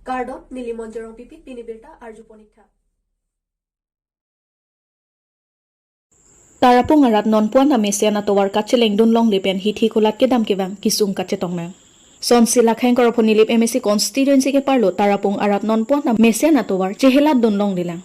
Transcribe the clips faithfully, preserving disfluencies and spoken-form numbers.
Kardom, neli Monjorong Pipit, pini birta arju ponik tha. Tarapung arat nonpu-an ta mesen atovar kachelengdun longle pen hithi kulat kedam kevang kesung kachetong nang. Sonsi Lakhang Korapho Nilip M A C constituency keparlo Tarapung arat nonpu-an ta mesen atovar chehelatdun longlelang.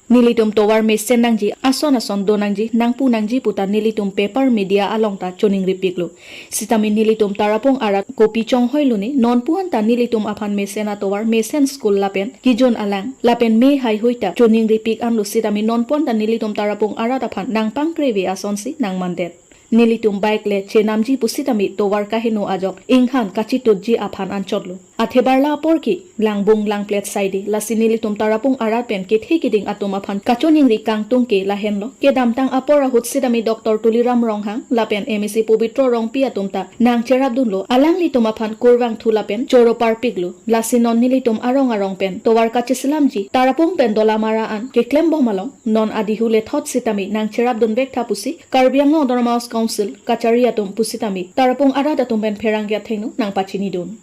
Nelitum tovar mesen nangji, ason ason do nangji, nangpu nangji puta nelitum paper media along ta choningripiklo. Sitame nelitum Tarapung arat kopi chonghoilo ne, nonpu-an ta nelitum aphan mesen atovar, mesen school lapen kejun alang lapen me haihui ta choningripik anlo, sitame nonpu-an ta nelitum Tarapung arat aphan nangpangkreve asonsi nangmandet. Nelitum bike le chenamji pusitame tovar kaheno ajok inghan kachitutji aphan anchotlo. Athebar la apor ke langbung langplet saide, lasi nelitum Tarapung arat pen kethe keding atum aphan kachoningri kangtung ke lahenlo. Kedamtang apor ahut sitame Doctor Tuliram Ronghang lapen M A C Pobitro Rongpi atum ta nangcherapdunlo, alanglitum aphan kurvangthu lapen choro parpiklo. Lasi non nelitum arong arong pen tovar kacheselamji Tarapung pen Dolamara an keklembom along non adihu le thot sitame nangcherapdunvek tha pusi Karbi Anglong Autonomous Council kachari atum pusitame Tarapung arat atum pen pherangke athengno nangpachinidun.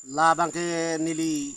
Labang ke neli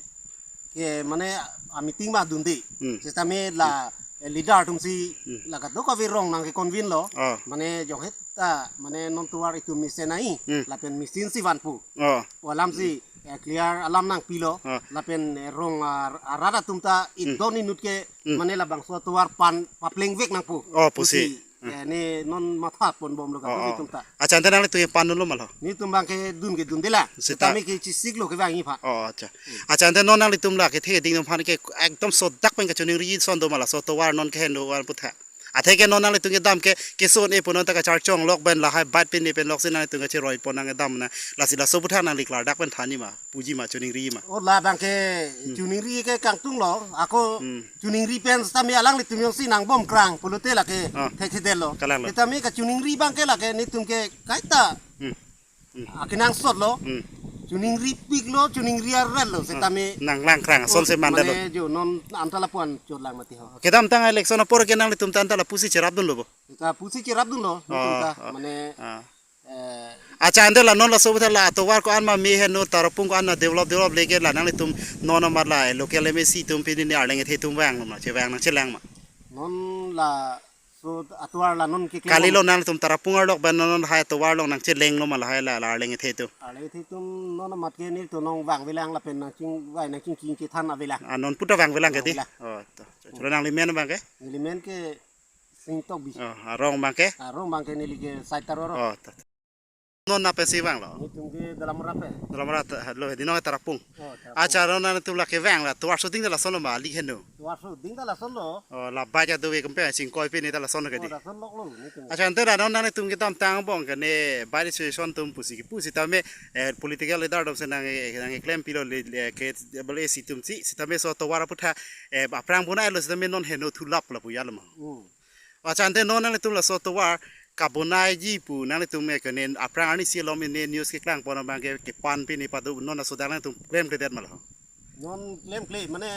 ke mane a meeting ma dunde. Hmm. Sitame la, eh, leader atumsi Hmm. la kadokave rong nangke convene lo. Oh. Mane jong het ta mane non tovar itum mesen ai. Hmm. Lapen mesen si vanpo. Oh. Pu alamsi, eh, clear alam nangpilo. Oh. Lapen, eh, rong ar-, arat atum ta Hmm. idon inut ke Hmm. mane labangso tovar pan paplengvek nangpo. Oh, pusi. Pusi. Hmm. Eh, ne non matha ponbomlo ka Oh, oh. itum ta. Acha, ante nanglitum pannunlo ma lo? Netum bang ke dun ke dunde la. Seta. Sitame ke chisiklo kevangji aphan. Oh, acha. Hmm. Acha, ante non nanglitum la kethe keding atum aphan ke ekdom sodak pen kachoningri ason do ma laso tovar non keheno van aphuthak? Athe ke non nanglitum kedam ke keson-e pon non ta kacharchonglok pen lahai bat pen ne pen loksi nanglitum kacheroi pon nangkedam na. Lasi laso aphuthak nangli klardak pen thanji ma, puji ma, choningriji ma? Oh, labang ke Hmm. choningri ke kangtunglo, ako Hmm. choningri pen sitame alanglitum jongsi nangbomkrang pulote lake Ah. thekthedetlo. Kalang lo. Sitame kachoningri bang ke lake netum ke kaita Hmm. Hmm. akenangsotlo. Hmm. Choningripiklo, choningri aretlo, sitame Nanglangkrang, ason Oh, se mandetlo. mane jo non anta lapu-an chotlang mati ho. Kedamtang election apor ke nanglitum ta anta lapusi cherapdunlo bo? Kita pusi cherapdunlo, netum Ah, ta, ah, mane ah. Eh, Acha, ante la non laso aphuthak la tovar ko-an ma mesen, Tarapung ko-an ma develop develop leke la nanglitum non amat la, eh, local M A C atum pini ne arleng ethe atum vanglo ma, chevang nangchelang ma? Non laso atovar la non keklem Kalilo nanglitum Tarapung arlok pen non hai tovar along nangchelenglo ma lahai la, la arleng ethe atum? Arleng ethe atum non amat ke netum nangvangvelang lapen nangchingvai nangchingching chethan avelang. Ah, non puta vangvelang ke di? Vangvelang. Oh, to. Chura nangli men bang ke? Neli men ke Singtokbi. Oh, arong bang ke? Arong bang ke neli ke Saitaro arong. Oh, ta, ta. Non na pensi vanglo? Netum ke Dolamara pen. Dolamara ta, lo, di non Tarapung. Oh, Tarapung. Acha, non nanglitum la kevang la tovar soding ta lasonlo ma, ali heno? Tovar soding ta lasonlo. Oh, la baja do we kempe singkoi pe ne ta lasonlo ke Oh, di? lasonloklo netum. Acha, ante la non nanglitum kedamtang angbong ke ne bari suggestion atum pusi kepu sitame, eh, political leader atumsi nang, eh, nangklempilo le, le, ke, bole si atumsi, sitame so tovar aphuthak, eh, aphrang bonailo sitame non heno thulap lapu jalo ma. Hmm. Acha, ante non nanglitum laso tovar kabonaiji pu nanglitum ke ne aphrang arnisi alom ne news keklang pon abang ke kepan pini pado non laso dak nanglitum klemkledet ma lo? Non klemkle, mane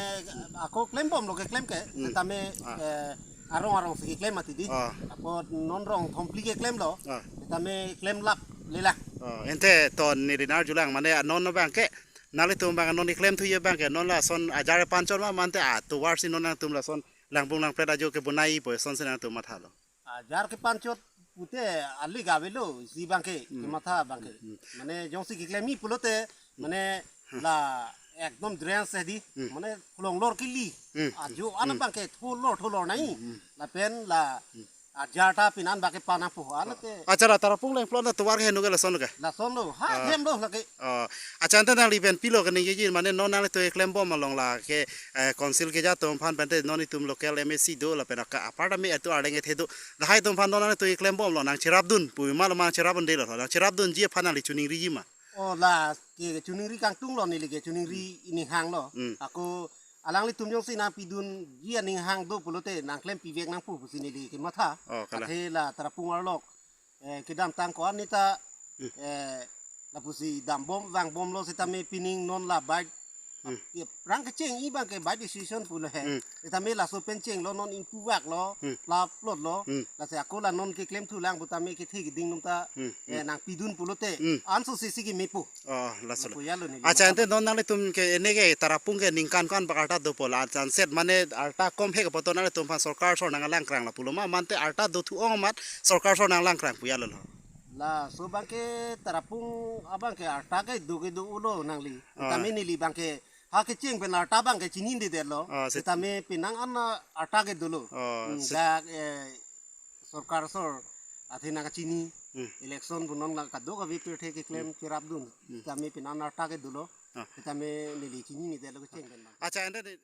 ako klembomlo keklem ke, Hmm. sitame, Ah. eh, arong arongsi keklem mati di. Ah. Ako non rong thomphli keklemlo, Ah. sitame klemlap lelang. Oh, ante to ne ri arjulang mane non abang ke, nanglitum bang non klemthuji abang ke, non lason ajar panchot ma mante atovar si non nangtum lason langbung langplet ajo kebonai po asonsi nangtum mathalo? Ajar kepanchot pute ali gavelo, isi bang ke, Hmm. kematha bang ke. Hmm. Mane jongsi keklemji pulote, mane la ekdom drain se di, Hmm. mane kolonglor kili. Hmm. Ajo an Hmm. bang ke tholor tholor nai. Hmm. Lapen la Hmm. ajar ta pinan bang ke panang po. Anate. Acha, la Tarapung lengplot na tovar ke heno ke lason ke? Lasonlo, ha, Ah. hemlo lake. Oh, acha, ante nangli pen pilo keningjeji, mane non nanglitum keklembom along la ke, eh, council keja atum aphan pente non itum local M A C do lapen aka apartment atu arleng ethe do. Lahai atum aphan non nanglitum keklembomlo, nangcherapdun pu ma lo ma nangcherapdundelo, nangcherapdunji aphan nangli choningriji ma? Oh, la ke choningri kangtunglo neli ke choningri ining hanglo. Hmm. Ako alanglitum jongsi nangpidunji aning hang do pulote nangklempivek nangpo pusi neli kematha. Oh, kalang. Athe la Tarapung arlok, eh, kedamtang ko-an ne ta, Hmm. eh, lapusi dambom vangbomlo sitame pining non la bike Hmm. Ke prang kecheng-i abang ke by decision pulo he. Hmm. Tame laso pen chenglo, non ingpu vak lo, Hmm. plap plot lo. Hmm. Lasi ako la non keklem thulang pu tame kethe keding nung ta, Hmm. eh, Hmm. nangpidun pulote. Hmm. Anso sisi ke mepo. Oh, laso lo. Lapu ya lo ni. Accha, ante non nanglitum ke ene ke Tarapung ke ningkan ko-an bak arta dopo la, accha, set mane arta kom he ke poto nanglitum aphan sorkar asor nanglang krang la pulo ma, mante arta dothu ong amat sorkar asor nanglang krang pu ya lo lo. Laso abang ke Tarapung abang ke arta ke do ke do-o lo nangli. Ah. Tame neli abang ke ha kecheng pen arta abang ke chinidedetlo. Ah, se- Tame penang an arta ke dolo. Ah, Hmm, se- dak, eh, sorkar asor athe nangkachini. Hmm. Election pu non la kadokave pirthe keklem Hmm. cherapdun. Hmm. Tame penang arta ke dolo. Ah. Tame neli chininedetlo kecheng pen abang. Accha, ante ni-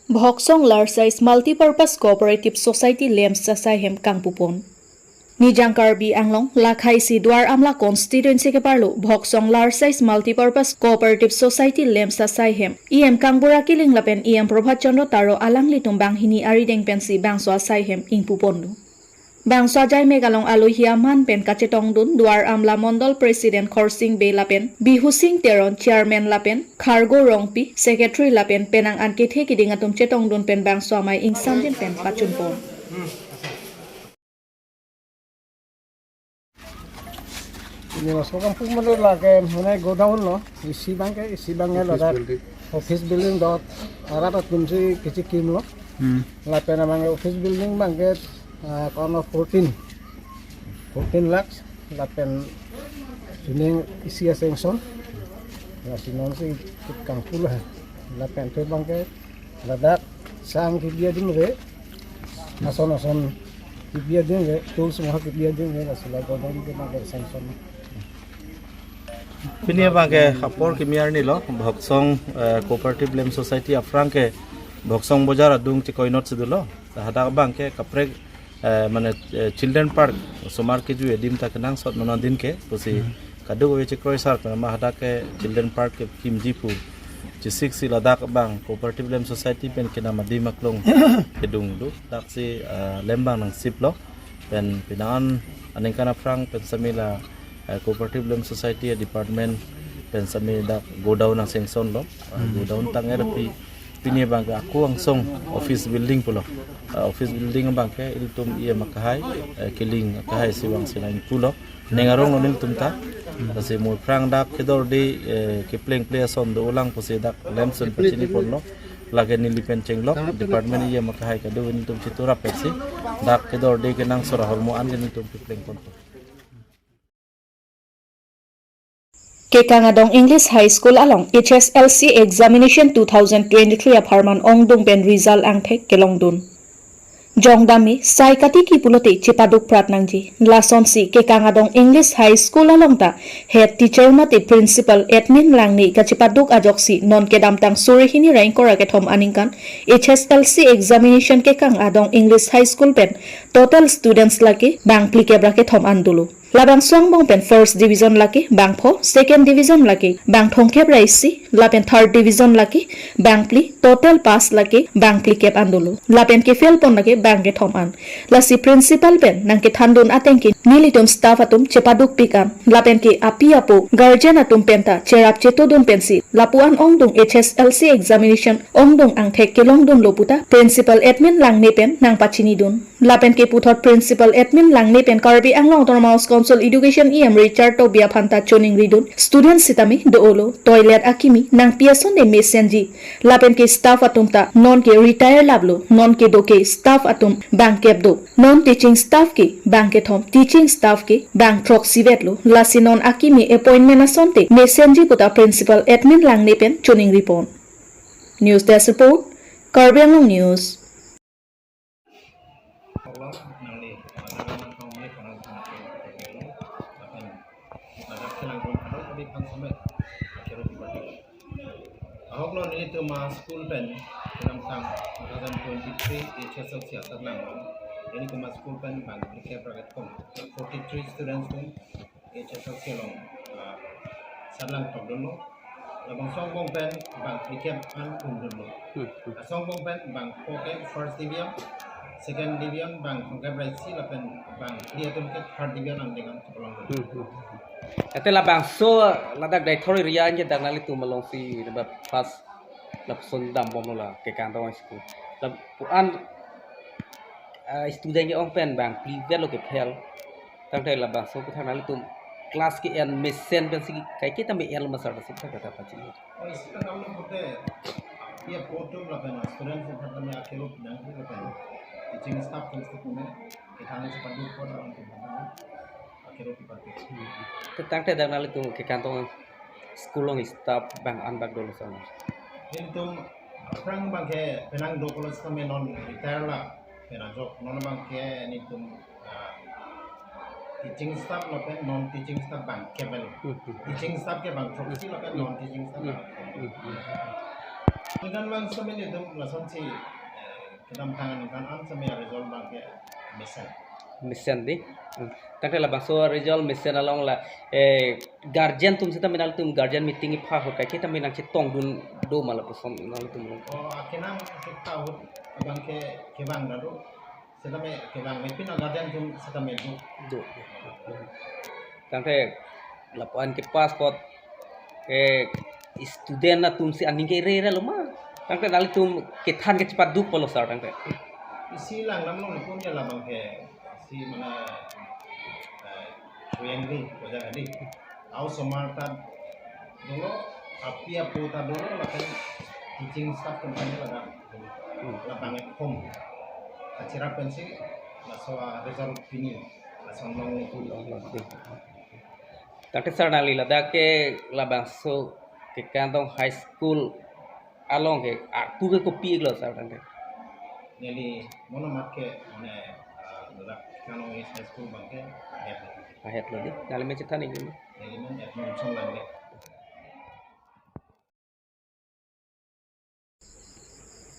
Bhoksong Large Size Multipurpose Cooperative Society LAMS asai hem kangpupon. Nijang Karbi Anglong, lakhai si Duar Amla constituency keparlo, Bhoksong Large Size Multipurpose Cooperative Society LAMS asai hem, E M Kangbura Killing lapen E M Prabhat Chandra Taro alanglitum banghini arideng pensi bangso asai hem ingpuponlo. Bangso ajaimek along alohi aman pen kachetongdun Duar Amla Mondol President Khorsing Bey lapen Bihusing Teron Chairman lapen Khargo Rongpi Secretary lapen penang an kethe keding atum chetongdun pen bangso amei ingsamdin pen pachunpon. Ini masuk kampung mana lagi, mana godown lo, isi abang ke, isi abang ke Office ladak building. Office building dot, arap atum si kecil kim lo. Hmm. Lapen abang ke office building abang ke, ah, kono fourteen, fourteen lakhs, lapen sining isi a-sanction, lasi non si kangpul ha, lapen thu abang ke ladak sang kebi adimre, ason ason kebi adimre, tools mo kebi adimre, lasi la godown ke abang ke sanction. Pini abang ke apor kimi arni lo, Bhoksong, eh, Cooperative LAMS Society aphrang ke Bhoksong Bojar adung chekoinot si dolo. Hadak abang ke kaprek, eh, mane, eh, Children Park, osomar kejui adim ta kenangsot non adin ke, pusi Hmm. kadokave chekroisar pen ma hadak ke Children Park kekimji pu chesik si ladak abang Cooperative LAMS Society pen kenam adim aklong kedung do. Dak si, eh, LAMS abang nangsip lo. Pen penang an aningkan aphrang pen sami la, eh, Cooperative LAMS Society department pen sami dak godown nang-sanction lo. Eh, Hmm. godown tang er pi pini abang ke ako angsong office building pulo. Eh, office building abang ke ilitum E M akehai, eh, Killing akehai si vangsi nangpulo. Ning arong lo nelitum ta. Lasi mo aphrang dak kedorde, eh, kepleng ple ason do-olang pusi dak LAMS pen pachiniponlo. Lake neli pen chenglok department E M akehai kado nelitum chiturap pensi dak kedorde kenangsot ahormu an ke nelitum keplengponpo. Kekang adong English High School along H S L C examination two thousand twenty-three apharman ongdung pen result angthek kelongdun. Jongdam me sai katiki pulote chepaduk prat nangji. Lasonsi Kekang adong English High School along ta head teacher mate principal Edwin Langne kachepaduk ajoksi non kedamtang suri hini ra ingkoi ra kethom aningkan H S L C examination Kekang adong English High School pen total students lake bang phlikep ra kethom an dolo. Labangso angbong pen first division lake bang pho, second division lake bang thomkep ra isi, lapen third division lake bang phli, total pass lake bang phlikep an dolo. Lapen ke-fail pon lake bang kethom an. Lasi principal pen nangkethandun ateng ke nelitum staff atum chepadukpik an. Lapen ke api apo guardian atum penta cherap chetodun pensi lapu-an ongdung H S L C examination ongdung angthek kelongdunlo puta principal Edwin Langne pen nangpachinidun. Lapen ke puthot principal Edwin Langne pen Karbi Anglong Autonomous Council Education E M Richard Tokbi aphanta choningridun, student sitame do-olo, toilet akimi nangpi asonte mesenji. Lapen ke staff atum ta non ke retire laplo, non kedo ke staff atum bang kep do. Non teaching staff ke bang kethom, teaching staff ke bang throksi vetlo. Lasi non akimi appointment asonte mesenji puta principal Edwin Langne pen choningripon. News Desk Report, Karbi Anglong News. Ahok lo nangli, ah, nangli nangkong me kono sana ke, lapen ladak kelang ron kadokave aphan semet akhero dipatik. Ahok lo nelitum a-school pen kedamtang two thousand twenty-three H S L C asatlang lo. Nelitum a-school pen bang phlikep ra kethom, forty-three students pen H S L C along, ah, satlang tokdunlo. Labangso angbong pen bang phlikep an pungdunlo. Hmm, hmm. Laso angbong pen bang pho ke first division, Second division bang throngkep ra isi lapen bang phli atum ke third division angdeng an chepalong. Hmm, hmm. Ate labangso ladak Deithor area anke dak nanglitum alongsi neba first lapuson dambomlo la Kekantong High School. La pu-an, ah, student ke-ong pen bang phli vet lo kephel. Tangte labangso kethak nanglitum class ke-en mesen pensi kaike tame enlo ma sir, si kethak kethak pachini. Oh, isi kadam lo pute, ya, apo atum lapen student sitame akelo pidang si lapen teaching staff atum sitame kethan si padu ko dalam atum akelo pipatu. Te tangte dak nanglitum Kekantong School along staff bang-an bak dolo sir? Nelitum aphrang abangke penang do pulo sitame non retire la pen ajok non abangke nelitum, ah, teaching staff lapen non teaching staff bang kep lo. Hmm, hmm. Teaching staff ke bang throksi lapen non teaching staff bang kep lo. Hmm, hmm. Ningkan bang sitame nelitum lasonsi, eh, kedamtang ningkan an sitame result abangke mesen. Mesen dei. Hmm. Tangte labangso result mesen along la, eh, guardian atum sitame nanglitum guardian meeting ipha ahut kaike tame nangchetongdun do ma lapuson nanglitum along? Oh, akenang kita ahut abangke kevang ra do. Sitame kevang me pina guardian atum sitame do. Do. Tangte lapu-an ke pass kot, eh, student atumsi aning ke ere ere lo ma? Tangte nanglitum kethan ke chepaduk pulo sir tangte? Isi langdam lo nipun ke labangke isi mane, eh, Suyang di, Ojang di. Au somar ta dolo, api apo ta dolo, lapen teaching staff atum kami ladak. Hmm. Labang home. Kachirap pensi, laso a result pini, laso long ni. Tangte sir nangli ladak ke labangso Kekantong High School along ke arpu ke kopi iklo sir tangte? Neli mono mat ke mane, ah, ladak Kekantong East High School abangke ahet. Ahet lo dei. Nangli men chethan iklo. Neli men Edmondson Langdek.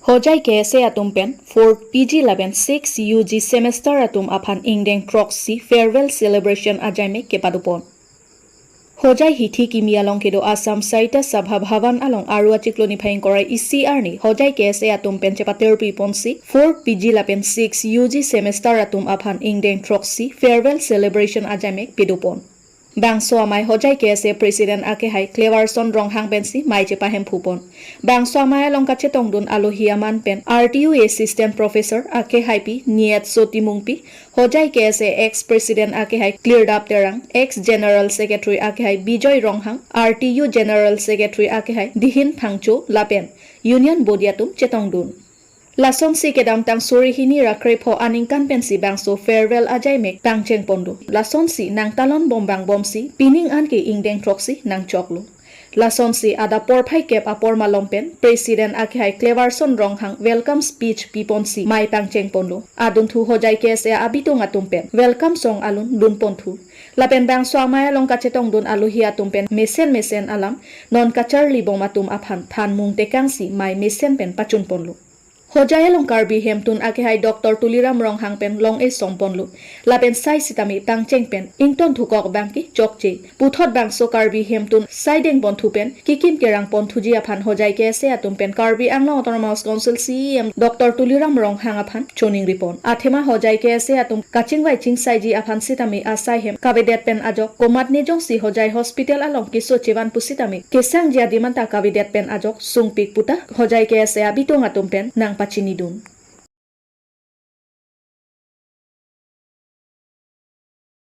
Hojai K S A atum pen fourth P G lapen sixth U G semester atum aphan ingdeng throksi farewell celebration ajai mek kepadopon. Hojai hithi kimi along kedo Assam Sahitya Sabha Bhavan along Aru achiklo niphai ingkoi ra isi arni Hojai K S A atum pen chepaterpi ponsi fourth P G lapen sixth U G semester atum aphan ingdeng throksi farewell celebration ajai mek pedopon. Bangso amei Hojai K S A President akehai Cleverson Ronghang pensi mei chepahemphupon. Bangso amei along kachetongdun alohi aman pen R T U Assistant Professor akehaipi Niet Soti Mungpi, Hojai K S A ex President akehai Klirdap Terang, ex General Secretary akehai Bijoy Ronghang, R T U General Secretary akehai Dihin Thangcho lapen Union Body atum chetongdun. Lasonsi kedamtang suri hini ra krepho aningkan pensi bangso farewell ajai mek pangcheng pondo. Lasonsi nangtalon bom bang bomsi pining an ke ingdeng throksi nangchoklo. Lasonsi adap porphai kep apor malom pen President akehai Cleverson Ronghang welcome speech piponsi mei pangcheng pondo. Adunthu Hojai K S A abitung atum pen welcome song alun dun ponthu. Lapen bangso amei along kachetongdun alohi atum pen mesen mesen alam non kacharli bom atum aphan than mung tekangsi mei mesen pen pachun ponlo. Hojai along Karbi Hemtun akehai Doctor Tuliram Ronghang pen long-e song ponlo. Lapen sai sitame pangcheng pen ington thukok abangke chokche. Puthot bangso Karbi Hemtun saideng ponthu pen kikim kerang ponthuji aphan Hojai K S A atum pen Karbi Anglong Autonomous Council C E M Doctor Tuliram Ronghang aphan choningri pon. Athema Hojai K S A atum kachingvai chingsaiji aphan sitame asai hem kavedet pen ajok komatne jongsi Hojai Hospital along keso chevan pusitame kesangji adim anta kavedet pen ajok sungpik puta Hojai K S A abitung atum pen nangpachinidun.